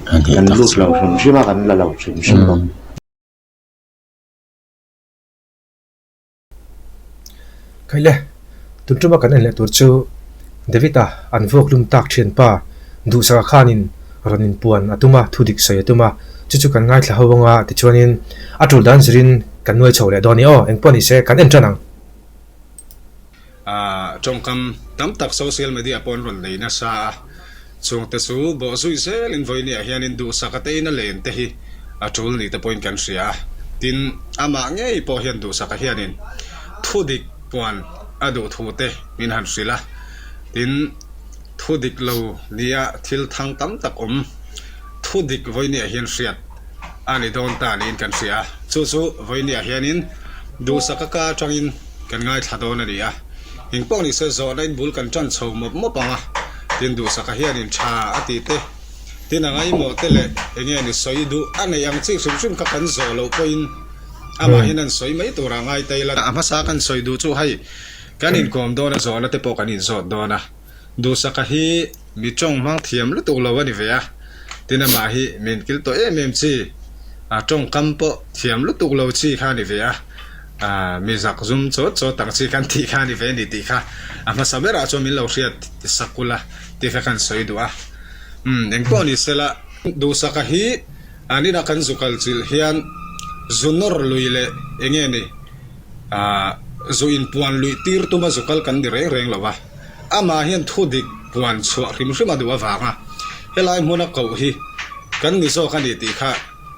Kan lut lo hrim hrim a, kan la lo hrim hrim bawk. Khaile, tun tuma kan en leh tur chu David-a an vuak lum tak thianpa Duhsaka khanin rawn inpuan a tum a, thu dik sawi a tum a, chu chu kan ngaithla ho anga tichuanin a tul dan zirin kan nuai chho leh dawn i aw, engpawh ni se kan en tan ang. Tawngkam tam tak social media pawh an rawn nei nasa a, chungte chu bawhzui zelin vawinia hianin duhsaka te in a len te hi a tul ni te pawhin kan hria a. Tin, amah ngei pawh hian duhsaka hianin thudik puan a duh thu te min han hrilh a. Tin, thudik lo nia thil thang tam tak awm thudik vawinia hian hriat a ni dawn ta niin kan hria a. Chu chu vawinia hianin duhsaka ka atangin Kan ngaithla dawn a ni a, engpawh ni se zawhna in bul kan tan chho mawp mawp ang a, tin duhsaka hianin tha a ti te, tin a ngaimawh te leh enge ni sawi duh a neih ang chi hrim hrim kha kan zawh loh pawhin amahin an sawi mai turah ngai ta ila. A hmasa kan sawi duh chu hei kan inkawm dawn a zawhna te pawh kan inzawt dawn a, duhsaka hi Mi tawng hmang thiam lutuk lo a ni ve a, tin amah hi min kil tawh em em chi, a tawngkam pawh thiam lutuk lo chi kha a ni ve a, mi zak zum chawt chawt ang chi kan tih kha a ni ve a ni tih kha a hmasa berah chuan min lo hriat sak ula tih kha kan sawi duh a. Umm engpawh ni sela, Duhsaka hi an inah kan zu kal chilh hian zu nawr lui leh enge ni, zu inpuan luih tir tuma zu kal kan ni reng reng lo a. Amah hian thu dik puan chhuah hrim hrim a duh avanga helai hmuna koh hi kan ni zawk a ni tih kha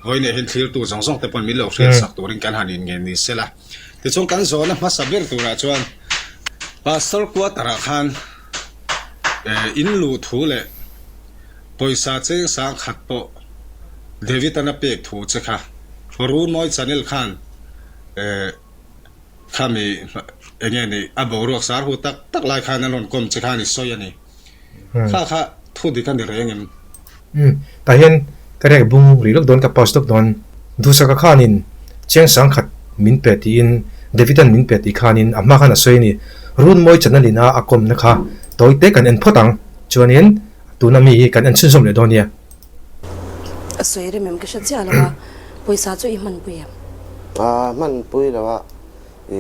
vawiin hian thlirtu zawng zawng te pawn min lo hriat sak turin kan han inngen ni sela. Tichuan kan zawhna hmasa ber turah chuan Pastor quarter ah khan in luh thu leh pawisa cheng sang khat pawh David an a pek thu che kha Runmawi channel khan Khami enge ni a boruak sar hu tak tak lai khan an rawn kawm che khan i sawi a ni. Kha kha thu dik a ni reng em? Umm tah hian ka rek bung rih lawk dawn ka pause lawk dawn. Duhsaka khanin Chiang Sangkhat min pe tiin David-a'n min pe tih khanin a hma khan a sawi a ni. Runmawi channel in a a kawmna kha tawi te kan en phawt ang. Chuanin tuna mi hi kan en chhunzawm leh dawn nia. A sawi rem em ka hre chiah lo a, pawisa chu i hmanpui em? A hmanpui lo a, i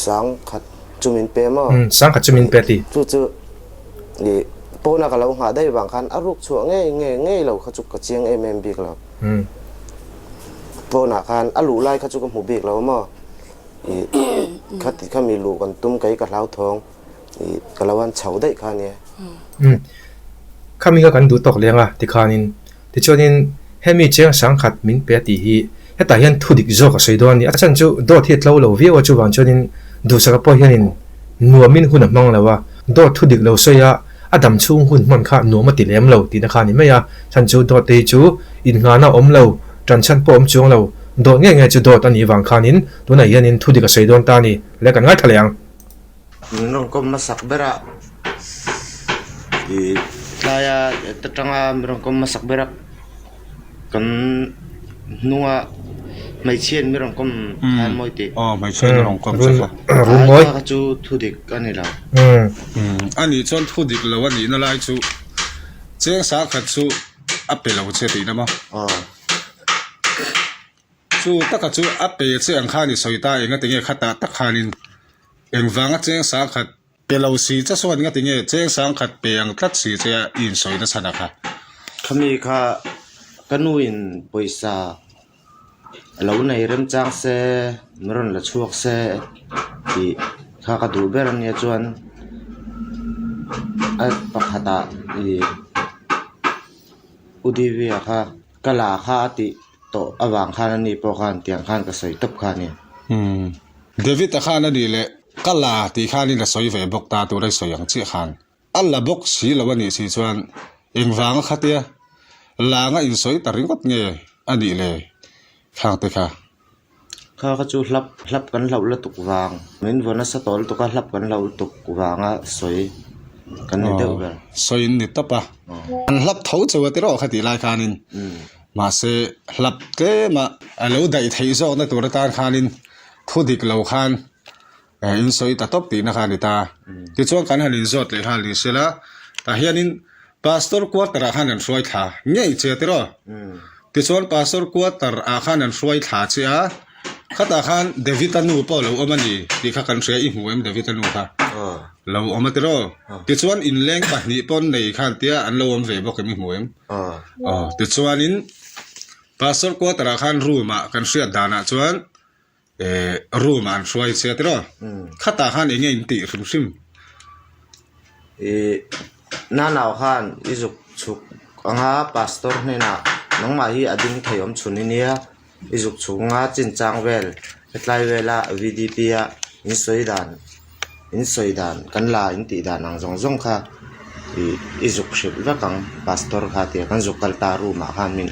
sangkhat chu min pe maw? Umm, sangkhat chu min pe ti. Chu chu i pawna ka lo nghah daih vang khan a ruk chhuah ngei ngei ngei lo kha chu ka chiang em em bik lo. Pawnah khan a luh lai kha chu ka hmu bik lo maw? I khati khami luh kan tum kei ka hlauthawng. I ka lo han chho daih kha ania. Umm. Khami kha kan duh tawk leng a tikhanin. Tichuanin hemi cheng sangkhat min pe a tih hi hetah hian thu dik zawk a sawi dawn a ni. A chhan chu dawt hi a tlo lo viau a chuvang chuanin duhsaka pawh hianin nuamin hun a hmang lo a, dawt thu dik lo sawi a a dam chhung hun hman kha nuam a ti lem lo tihna kha a ni mai a. Chhan chu dawt te hi chu innghahna awm lo, tanchhan pawh awm chuang lo, dawt ngei ngei chu dawt a nih vang khanin tunah hianin thu dik a sawi dawn ta a ni. Le kan ngaithla leh ang. Min rawn kawm hmasak ber a ih tlaia ta tanga min rawn kawm hmasak ber a kan hnunga hmeichhia in min rawn kawm khan mawi tih aw hmeichhia in rawn kawm che kha runmawi kha chu thu dik a ni lo a nih chuan thu dik lo a nihna lai chu cheng sangkhat chu a pe lo che tihna maw aw. Chu taka chu a pe che ang khan i sawi ta enga tinge khatah tak khanin engvanga cheng sangkhat pe lo si che sawn enga tinge cheng sangkhat pe ang tlat si che a i insawi na chhan a kha. Khami kha ka nu in pawisa a lo nei remchang se min rawn la chhuak se tih kha ka duh ber ania chuan a pakhatah ih U Divya kha ka la kha a tih. Tawh avang khan a ni pawh khan tiang khan ka sawi tawp kha a ni. Umm. David-a khan a nih leh ka la tih khanin a sawi ve bawk ta tur a i sawi ang chiah khan. A la bawk si lo a nih si chuan engvanga khatia langa insawi ta ringawt nge a nih le khang te kha. Kha kha chu hlap hlap kan hlauh lutuk vang min vaw nasa tawh lutuk a hlap kan hlauh lutuk vanga sawi kan ni deuh ber. Sawi in ni tawp a. An hlap tho chauh a tiraw kha tih lai khanin. Mahse hlap tlem a a lo daih theih zawkna tur atan khanin thu dik lo khan in sawi ta tawp tihna kha a ni ta. Tichuan kan han inzawt leh nghal ni sela tah hianin. Pastor quarter ah khan an hruai thla ngei che tiraw? Tichuan Pastor quarter ah khan an hruai thla che a, khatah khan David-a nu pawh lo awm a ni tih kha kan hria, i hmu em David-a nu kha? Lo awm a tiraw? Tichuan inleng pahnih pawn nei khan tia an lo awm ve bawk em i hmu em? Aw, tichuanin Pastor quarter ah khan room ah kan hriat danah chuan Eh, room ah an hruai che tiraw? Khatah khan enge in tih hrim hrim? Eh, nanau khan i zuk chhuk anga pastor hnenah nangmah hi a ding thei awm chhun i nia, i zuk chhuk anga chinchang vel hetlai vela VDP a in sawi dan, in sawi dan kan la in tih dan ang zawng zawng kha ih i zuk hrilh vek ang pastor kha tia kan zuk kal ta room ah khan min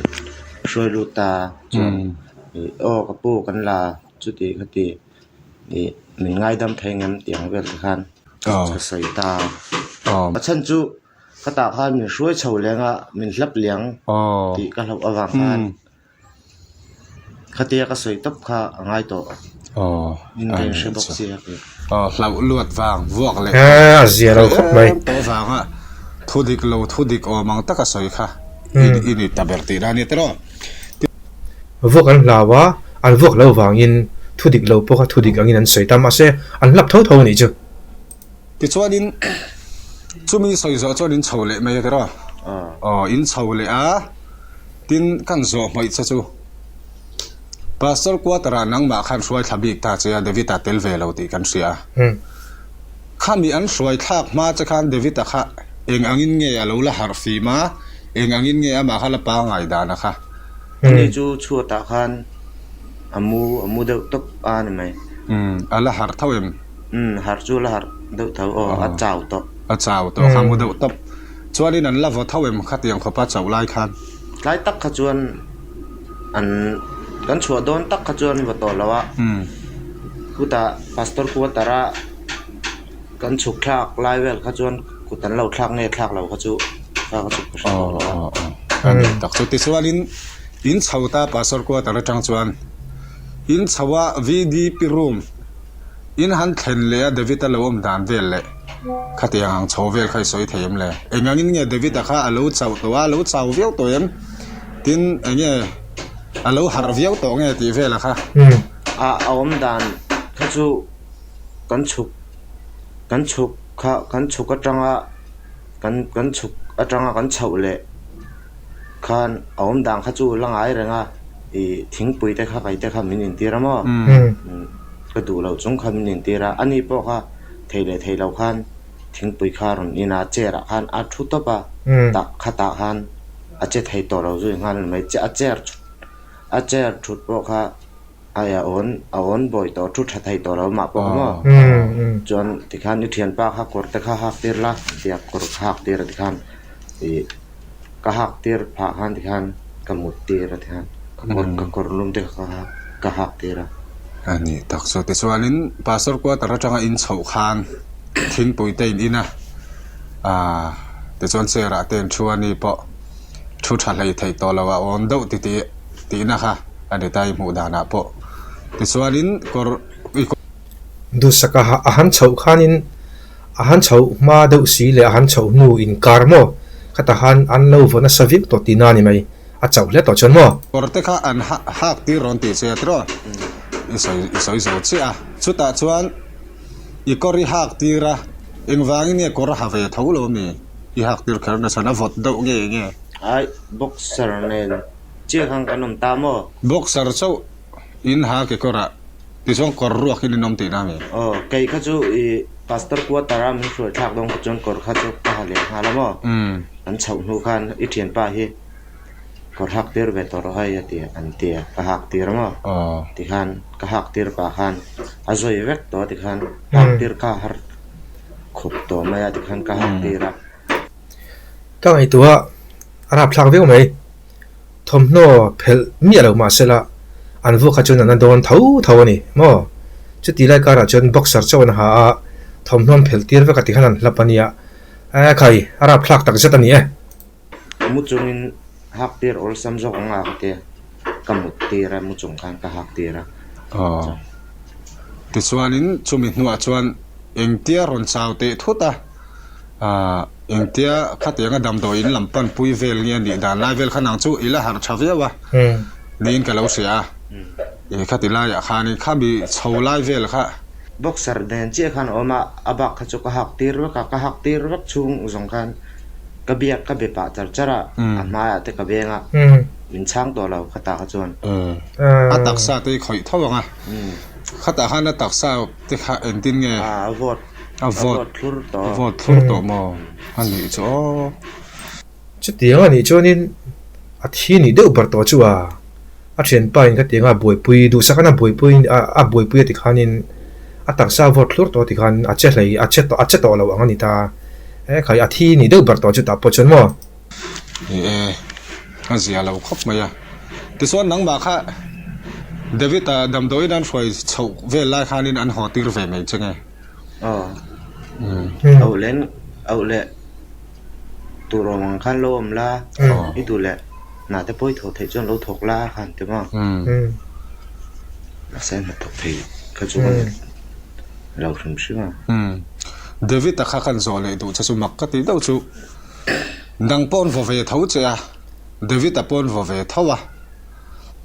hruai lut ta chuan. Ih aw ka pu kan la chuti khati ih min ngaidam thei ngem tih ang vel te khan ka sawi ta a. A chhan chu khatah khan min hruai chho leng a min hlap liang tih ka hlauh avang khan khatia ka sawi tawp kha a ngai tawh in ka inhre bawk sia kei. Hlauh luat vang vuak leh a zia lo khawp mai. Tawh vanga thu dik lo thu dik awm ang taka sawi kha i ni ta ber tih na a ni tiraw. Vuak an hlau a, an vuak lo vangin thu dik lo pawh kha thu dik angin an sawi ta, mahse an hlap tho tho a nih chu. Tichuanin chumi sawi zawh chuan in chho leh mai a tiraw? Aw, in chho leh a, tin kan zawh hmaih che chu Pastor quarter ah nangmah khan hruai thla bik ta che a, David-a tel ve lo tih kan hria a. Khami an hruai thlak hma che khan David-a kha eng angin nge a lo la harh fim a, eng angin nge amah kha la pangai dan a kha. Ani chu chhuatah khan a mu a mu deuh tawp a ni mai. Umm, a la harh tho em? Umm, harh chu a la harh deuh tho aw, a chau tawh. A chau tawh kha a mu deuh tawp. Chuanin an la vaw tho em khatiang khawpa chauh lai khan? Tlai tak kha chuan an kan chhuah dawn tak kha chuan vaw tawh lo a, khutah pastor quarter a kan chhuk thlak lai vel kha chuan kut an lo thlak nge thlak lo kha chu kha ka chhuk ka hre tawh lo a. A ni tak chu tichuanin in chho ta pastor quarter atang chuan in chho a VDP room In han thlen leh a David-a lo awm dan vel leh khatiang ang chho vel kha i sawi thei em le? Eng angin nge David-a kha a lo chauh tawh a, a lo chau viau tawh em? Tin, eng nge a lo harh viau tawh nge tih vela kha? A awm dan kha chu kan chhuk kan chhuk kha kan chhuk atanga kan kan chhuk atanga kan chhoh leh khan a awm dan kha chu la ngai reng a, ih thingpui te kha kai te kha min intir a maw? Ka duh loh chung kha min intir a, ani pawh kha thei leh thei lo khan thingpui kha rawn in a, chair ah khan a thu tawp a, tah khatah khan a che thei tawh lo zui nghal mai, a chair a chair thut pawh kha a a awn a awn bawi tawh thu tha thei tawh lo mah pawh kha maw, chuan tikhan i thianpa kha kawr te kha hak tir la tia kawr kha hak tir a tikhan ih. Ka hak tir phah khan tikhan ka mut tir a tikhan ka kawr ka kawr lum te kha ka hak tir a. A ni tak chu tichuanin pastor quarter atanga in chhoh khan thingpui te in in a aaa tichuan chair ah te an thu a ni pawh thu tha hlei theih tawh lo a awm deuh ti tih tihna kha a ni ta i hmuh danah pawh tichuanin kawr i Duhsak a a han chhoh khanin A han chhoh hma deuh si leh a han chhoh hnu inkar maw? Khatah khan an lo vaw nasa viau tawh tihna a ni mai. A chauh hle tawh chuan maw? Kawr te kha an hak tir rawn tih che a tiraw? I sawi i sawi zo chiah a. Chutah chuan i kawr i hak tir a, engvangin nge kawr a ha ve tho lo mi? I hak tir kher nasa a vawt deuh nge nge? Ai, boxer nen chiah khan kan awm ta maw? Boxer chauh in ha kekawrah Tichuan kawr ruak in in awm tihna mi? Aw, kei kha chu i pastor quarter a min hruai thlak dawn kha chuan kawr kha chu ka ha leh nghal a maw? An chhoh hnu khan i thianpa hi kawr hak tir ve tawh rawh hei a ti an ti a, ka hak tir a maw? Tikhan ka hak tir pah khan a zawi vek tawh a tikhan hak tir kha a har khup tawh mai a tikhan ka hak tir a. Ka ngaihtuah a rapthlak viau mai. Thawmhnaw phelh miah lo mah sela an vuak kha chuan an la dawn tho tho a ni maw? Chuti lai karah chuan boxer chauh an ha a, thawmhnaw an phelh tir vek a tikhan an hlap a nia. Ae khai, a rapthlak tak zet a ni e. Mu chungin hak tir awlsam zawk ang a ka tia, ka mut tir a, mu chung khan ka hak tir a. Aw, tichuanin chumi hnuah chuan engtia rawn chau teh thut a, aah. Engtia khatianga damdawi in lam pan pui vel nge nih dan lai vel kha nang chu i la harh tha viau a niin ka lo hria a. I khati laiah khanin khami chho lai vel kha. Boxer nen chiah khan a awm a, a bak kha chu ka hak tir vek a, ka hak tir vek chhung zawng khan ka biak ka be pah char char a, a hmaiah te ka veng a, min chhang tawh lo khatah kha chuan. A taksa te i khawih tho ang a, khatah khan a taksa te kha engtin nge? A vawt, a vawt thlur tawh, a vawt thlur tawh maw? A nih chu aw. Chutiang a nih chuanin a thi nih deuh ber tawh chu a, a thianpa in khatiang a buaipui duhsak an a buaipui a buaipui a ti khanin a taksa a vawt thlur tawh ti khan a che hlei a che tawh a che tawh lo ang a ni ta e khai a thi nih deuh ber tawh chu tah pawh chuan maw. Ni e, a zia lo khawp mai a. Tichuan nangmah kha David-a damdawiin an hruai chhoh vel lai khanin an haw tir ve mai che nge? Aw, auh leh auh leh tur awm ang khan lo awm la, i duh leh hna te pawh i thawh theih chuan lo thawk la khan ti maw? Mahse hna thawk thei kha chu ka lo hrim hrim a. David-a kha kan zawh leh duh che chu mak ka tih deuh chu nang pawh an vaw ve tho che a, David-a pawh an vaw ve tho a.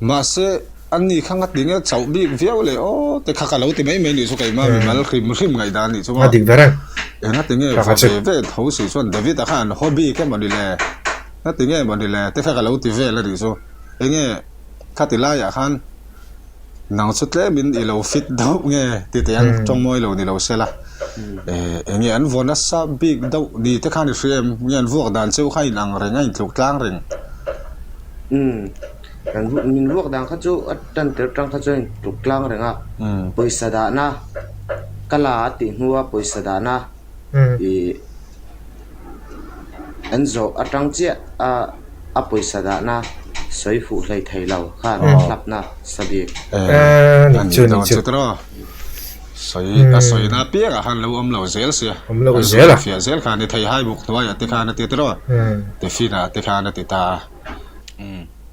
Mahse, an ni kha ngati nge chauh bik viau leh aw te kha ka lo ti mai mai nih chu keimah mimal hrim hrim ngaihdan nih chu maw. A dik ber e. Engati nge va ve ve tho si chuan David-a kha an haw bik emaw ni le, ngati nge maw ni le te kha ka lo ti vel a nih chu. Enge khati laiah khan nang chu tlemin i lo fit deuh nge ti teh ang tawng mawi lo ni lo se la. Enge an vaw nasa bik deuh ni te khan i hria em? Nge an vuak dan cheu kha a inang reng a intluk tlang reng. Umm, kan min vuak dan kha chu a tan tir tang kha chuan intluk tlang reng a, pawisa dahna ka la a tih hnua pawisa dahna ih an zawh atang chiah a a pawisa dahna sawi fuh hlei thei lo khan hlapna sa bik. Eee nih chu nih chu. Sawi a sawina apiangah khan lo awm lo zel sia. Awm lo zel a. Fiah zel khan i thei hai buk hnuaiah te khan a ti tiraw. Tiffin-ah te khan a ti ta a.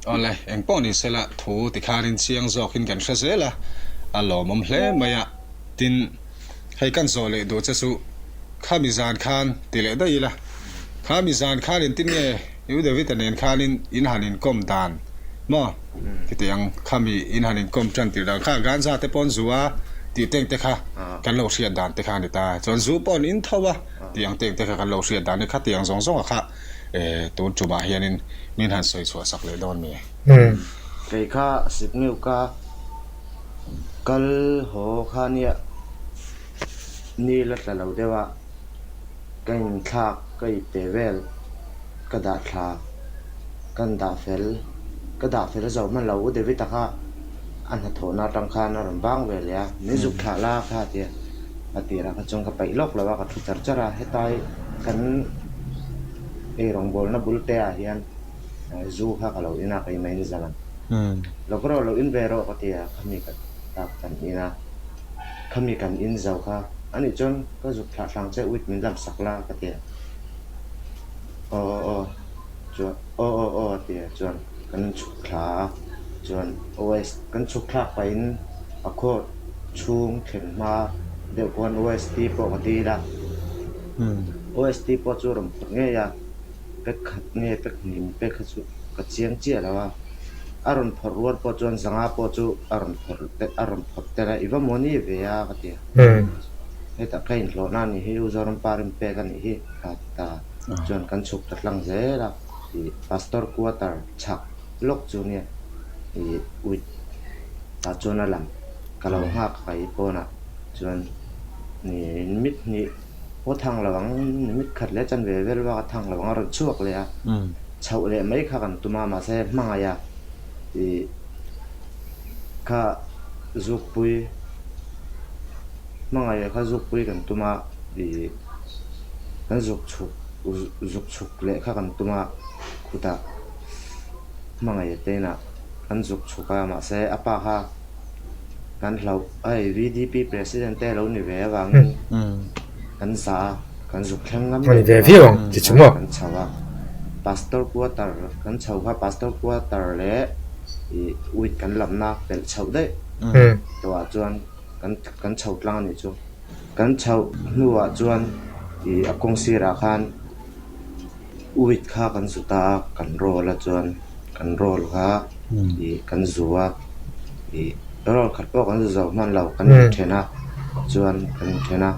Awle, eng pawh ni sela thu ti khanin chiang zawkin kan hre zel a, a lawmawm hle mai a. Tin, hei kan zawh leh duh che chu khami zan khan ti leh daih ila, khami zan khan engtin nge U David-a nen khanin in han inkawm dan maw? Titeh ang, khami in han inkawm tan tirh dan kha ganja te paw'n zu a tih teng te kha kan lo hriat dan te kha a ni ta. Chuan zu paw'n in tho a tih ang teng te kha kan lo hriat dan a ni. Khati ang zawng zawng a kha tun tumah hianin min han sawi chhuah sak leh dawn mi? Kei kha Sikniu ka kal haw kha nia ni la tla lo deuh a. Ka inthlak ka ipte vel ka dah thla kan dah fel ka dah fel zo hman lo u David-a kha a hnathawhna atang khan a rawn bang ve leh a min zuk thlah la kha a ti a a tirah kha chuan ka paih lawk lo a ka thu char char a hetai kan ei rawngbawlna bul te ah hian zu kha ka lo in a keimah in zan ang lo ka rawh lo in ve rawh ka ti a khami ka tak kan in a khami kan in zo kha anih chuan. Ka zuk thlah thlang che uit min lam sak la ka ti a, aw aw aw chuan aw aw aw a ti a chuan kan chhuk thla a chuan OS kan chhuk thlak pahin a court chhung thlen hma deuh khuan OST pawh ka dil a, OST pawh chu rawn phawrh ngei a, pack khat nge pack hnih min pek kha chu ka chiang chiah lo a, a rawn phawrh rual pawh chuan zanga pawh chu a rawn phawrh a rawn phawrh tel a i va maw ni ve a ka ti a. Hetah ka inhlawhna a nih hi, U Zoram pa rin pek a nih hi kha ti ta chuan kan chhuk ta tlang zel a, ih Pastor quarter chhak lawk chu nia ih uit tah chuan a lang ka lo nghak a i pawnah chuan ih mit hnih pawh thang lo ang mit khat leh chan ve vel bak a thang lo ang a rawn chhuak leh a, chhoh leh mai kha kan tum a mahse hmangaih a ih kha zukpui. Hmangaih kha zukpui kan tum a, ih kan zuk chhuk zuk chhuk leh kha kan tum a, khutah hmangaih te inah kan zuk chhuk a, mahse a pa kha kan hlauh hei VDP president te a lo ni ve avangin kan zah a, kan zuk thleng ngam leh lo a, kan chho a, pastor quarter kan chho kha pastor quarter leh ih uit kan lamna pelh chhoh daih tawhah chuan. Kan kan chho tlang a nih chu. Kan chhoh hnuah chuan ih a kawng sirah khan Uit kha kan zu ta a, kan roll a chuan kan roll kha ih kan zu a, ih roll khat pawh kan zu zo hman lo, kan inthen a chuan kan inthen a,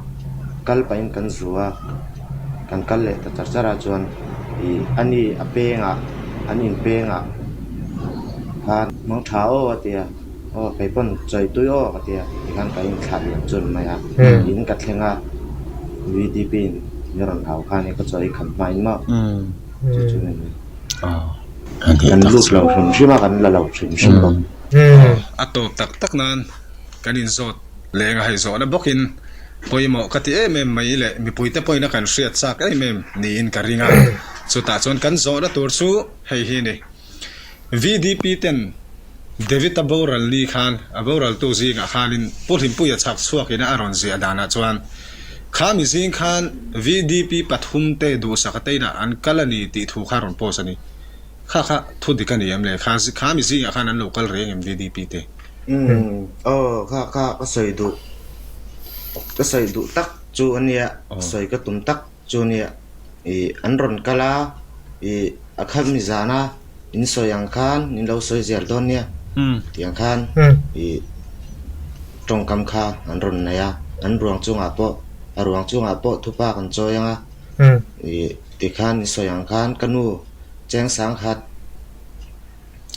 kal pahin kan zu a, kan kal leh ta char char a chuan ih ani a pengah an inpengah khan hmang tha aw a ti a. Aw kei pawn chawi tui aw ka tia tikhan ka inthlah liam chu ni mai a, in ka thleng a VDP in min rawn au khan ka chawi kham hma in maw chu chu ni mai. Kan lut lo hrim hrim a kan la lo hrim hrim bawk. A tawp tak tak nan kan inzawt leng a hei zawhna bawkin pawimawh ka ti em em mai leh mipuite pawhin a kan hriat chak em em niin ka ring a, chutah chuan kan zawhna tur chu hei hi ni. VDP ten David-a boral ni khan a boraltu zingah khanin Pu Hlimpuia chhak chhuakin a rawn ziah danah chuan kha mi zing khan VDP pathumte duhsak ateina an kal a ni tih thu kha a rawn post a ni. Kha kha thu dik a ni em le? Kha kha mi zingah khan an lo kal reng em VDP te? Umm aw kha kha ka sawi duh ka sawi duh tak chu a nia sawi ka tum tak Chu nia ih an rawn kal a, ih a khat mi zan a in sawi ang khan in lo sawi zel dawn nia tih ang khan ih tawngkam kha an rawn nei a, an ruang chungah pawh a ruang chungah pawh thupa kan chawi ang a, ih ti khan in sawi ang khan ka nu cheng sang khat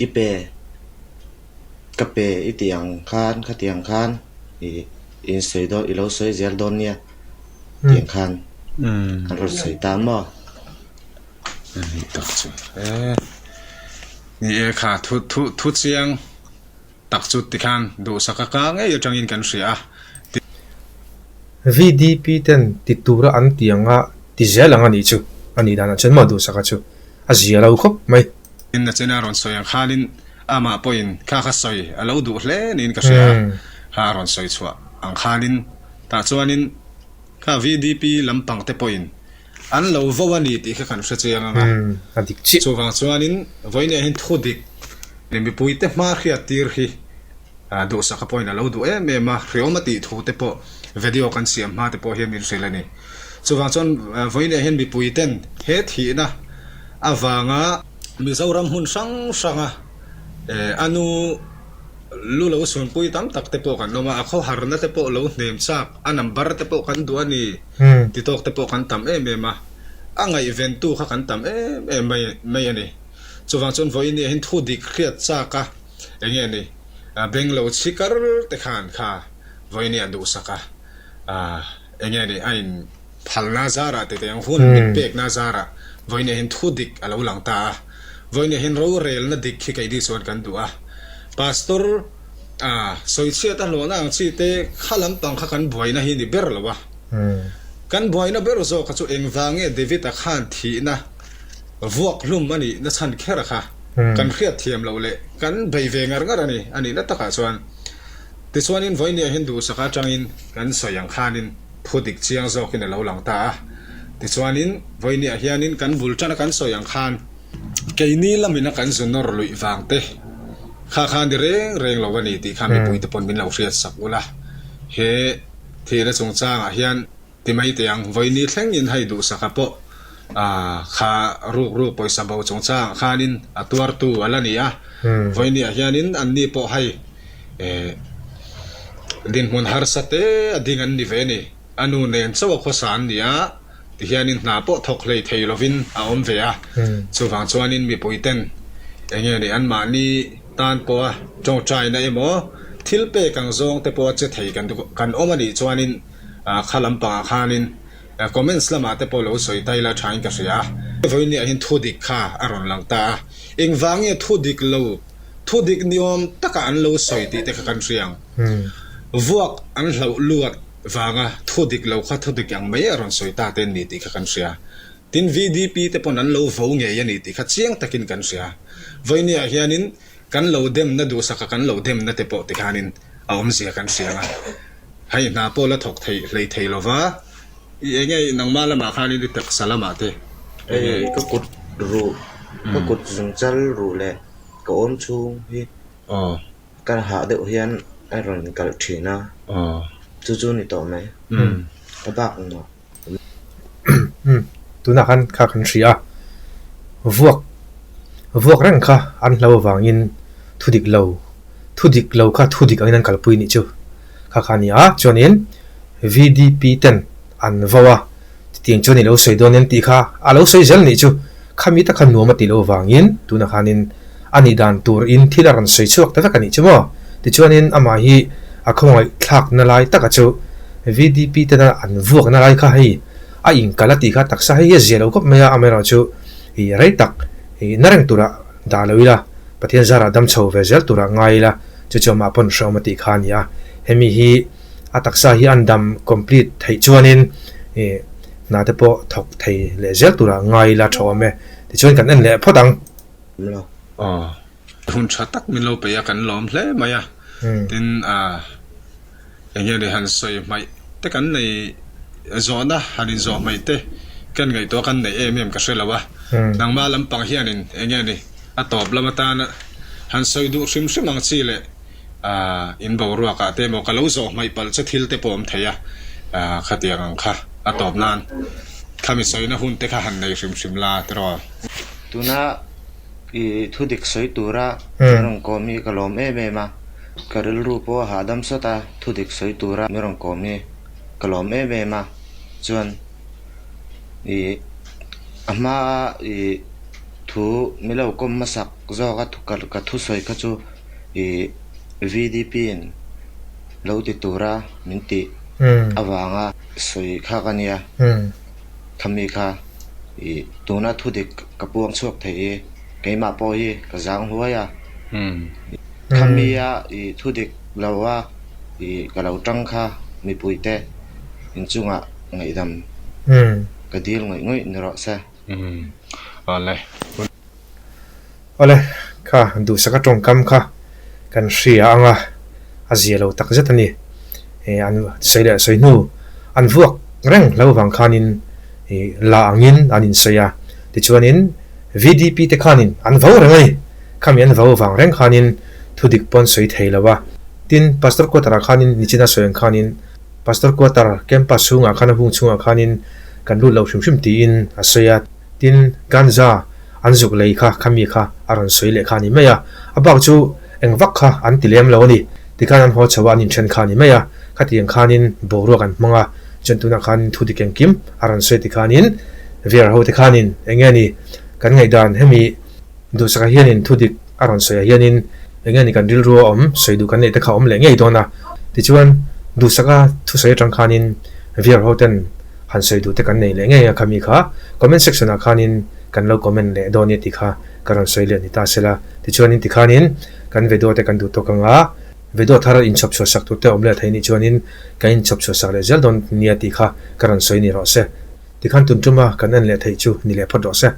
i pe ka pe i tih ang khan khatiang khan ih in sawi dawn i lo sawi zel dawn nia. Tiang khan an rawn sawi ta maw? Ni tak chu e. Ni e kha thu thu thu chiang tak chu tikhan duhsak a ka ngei atangin kan hria a. VDP ten ti tura an ti anga ti zel ang a nih chu a nih danah chuan maw duhsaka chu a zia lo khawp mai. Tin a chena rawn sawi ang khanin amah pawhin kha kha sawi a lo duh hle niin ka hria a, kha a rawn sawi chhuah ang khanin Tah chuanin kha VDP lampang te pawhin an lo vo a ni tih kha kan hre chiang ang a. A dik chiah. Chuvang chuanin vawiinah hian thu dik leh mipuite hma hriat tir hi duhsaka pawhin a lo duh em em a, hriawm a tih thu te pawh video kan siam hma te pawh hian min hrilh a ni. Chuvang chuan vawiinah hian mipuiten he thihna avanga Mizoram hmun hrang hranga a nu Lu lo sunpui tam tak te pawh kan awm a, a khawharna te pawh lo hnem chak, a number te pawh kan duh a ni ti tawk te pawh kan tam em em a, a ngaihventu kha kan tam em em mai mai a ni. Chuvang chuan vawiin ah hian thu dik hriat chak a, eng nge ni, beng lo chhi kar te khan kha vawiin ah duhsak a, eng nge ni a in. Phalna zarah te teng hun min pekna zarah vawiinah hian thu dik a lo lang ta a, vawiinah hian rorelna dik hi keini chuan kan duh a. Pastor a sawichhiat a hlawhna ang chi te kha lampang kha kan buaina hi ni ber lo a. Kan buaina ber zawk kha chu engvang nge David-a khan thihna vuak hlum a nih na chhan kher kha kan hriat thiam loh leh kan bei ve ngar ngar a ni a nihna takah chuan. Tichuanin vawiinah hian duhsaka atangin kan sawi ang khanin, Thu dik chiang zawkin a lo lang ta a. Tichuanin, vawinia hianin kan bul tana kan sawi ang khan, keini lamina kan zu nawr luih vang te kha kha ni reng reng lo a ni tih kha mipuite pawn min lo hriat sak ula. He thihna chungchangah hian ti mai teh ang, vawini thlengin hei duhsaka pawh kha ruk ruk pawisa bo chungchangah khanin a tuartu a la ni a. Vawinia hianin anni pawh hei Dinhmun harsa te a ding an ni ve ni. A nu nen chauh a khawsa an ni a, tihianin hna pawh thawk hlei thei lovin a awm ve a. Chuvang chuanin mipuiten eng nge ni anmahni tan pawha tawngtaina emaw thil pek ang zawng te pawha che thei kan awm a nih chuanin kha lampangah khanin Comments lamah te pawh lo sawi ta ila thain ka hria a. Vawinia hian thu dik kha a rawn lang ta a, engvang nge thu dik lo, thu dik ni awm taka an lo sawi tih te kha kan hria ang. Vuak an hlauh luat vanga thu dik lo kha thu dik ang mai a rawn sawi ta te an ni tih kha kan hria. Tin VDP te pawn an lo vo ngei a ni tih kha chiang takin kan hria. Vawinia hianin kan lo demna duhsaka kan lo demna te pawh tikhanin a awmzia kan hria ang a. Hei hna pawh la thawk thei hlei thei lo va, i eng nge nangmah lamah khanin i taksa lamah te eng nge. Ka kut ruh, ka kut zungchal ruh leh ka awm chhung hi ka hah deuh hian a rawn kalh thin a, chu chu ni tawh mai, a bak engmah. Tunah khan kha kan hria a. Vuak vuak reng kha an hlo avangin thu dik lo thu dik lo kha thu dik angin an kalpui nih chu kha kha a ni a. Chuanin VDP ten an vo a, chutiang chuan i lo sawi dawn em tih kha a lo sawi zel nih chu. Khami tak kha nuam a tih loh avangin tunah khanin a nih dan turin thil a rawn sawi chhuak ta vek a nih chu maw? Tichuanin amah hi a khawngaih thlakna lai taka chu VDP tena an vuakna lai kha hei a inkal a tih kha taksa hei hi a zia lo khawp mai a, amaherawhchu ih rei tak ih na reng turah dah lo ila, Pathian zarah dam chho ve zel turah ngai ila, chu chu amah pawn hrehawm a tih kha a ni a. Hemi hi a taksa hi an dam complete theih chuanin ih hna te pawh thawk thei leh zel turah ngai ila tha awm e. Tichuan kan en leh phawt ang. Lo. Aw. Hun tha tak min lo peih a kan lawm hle mai a. Tin ah. Eng nge ni han sawi hmaih te kan nei zawhna han inzawh hmaih te kan ngaihtuah kan neih em em ka hre lo a, nangmah lampang hianin eng nge ni a tawp lam atana han sawi duh hrim hrim ang chi leh in boruakah te emaw ka lo zawh hmaih palh che thil te pawh awm thei a, khatiang ang kha a tawp nan khami sawina hun te kha han nei hrim hrim la tiraw. Tuna I thu dik sawi tura mi rawn kawm hi ka lawm em em a, ka rilru pawh a hahdam sawt a, thu dik sawi tura mi rawn kawm hi ka lawm em em a, chuan i a hmaa i thu mi lo kawm hmasak zawk a ka thusawi kha chu i VDP in lo ti tura min tih avanga sawi kha ka nia. Khami kha i tuna thudik ka puang chhuak thei i keimah pawh hi ka zang huai a. Khami a i thudik lo a i ka lo tang kha mipuite inchungah ngaihdam ka dil ngawih ngawih ni rawh se. Awle. Awle, kha duhsaka tawngkam kha kan hria ang a, a zia lo tak zet a ni. E, an sawi leh sawi hnu an vuak reng hlo vang khanin e, la angin an insawi a. Tichuanin VDP te khanin an vo reng a ni. Khami an vo vang reng khanin thudik pawn sawi thei lo a. Tin, Pastor Quarter-ah khanin nichina sawi ang khanin Pastor Quarter campus chhungah khan a hung chhungah khanin kan lut lo hrim hrim tiin a sawi a. Tin, ganja an zuk lei kha khami kha a rawn sawi leh kha a ni mai a, a bak chu eng vak kha an ti lem lo a ni. Tikhan an haw chho a, an inthen kha a ni mai a, khatiang khanin boruak an hmang a, chuan tunah khanin thu dik engkim a rawn sawi tikhanin Veer ho te khanin eng nge ni kan ngaihdan hemi duhsakah hianin thu dik a rawn sawi ah hianin eng nge ni kan rilru a awm sawi duh kan neih te kha a awm leh ngei dawn a, tichuan duhsaka thusawi atang khanin Veer ho ten han sawi duh te kan nei leh ngei a khami kha comment section ah khanin kan lo comment leh dawn nia tih kha ka rawn sawi leh ni ta sela tichuanin tikhanin kan video te kan duh tawk anga video thar inchhawp chhuah sak tur te awm leh thei nih chuanin kan inchhawp chhuah sak leh zel dawn nia tih kha ka rawn sawi ni rawh se tikhan tun tuma kan en leh theih chu ni leh phawt rawh se.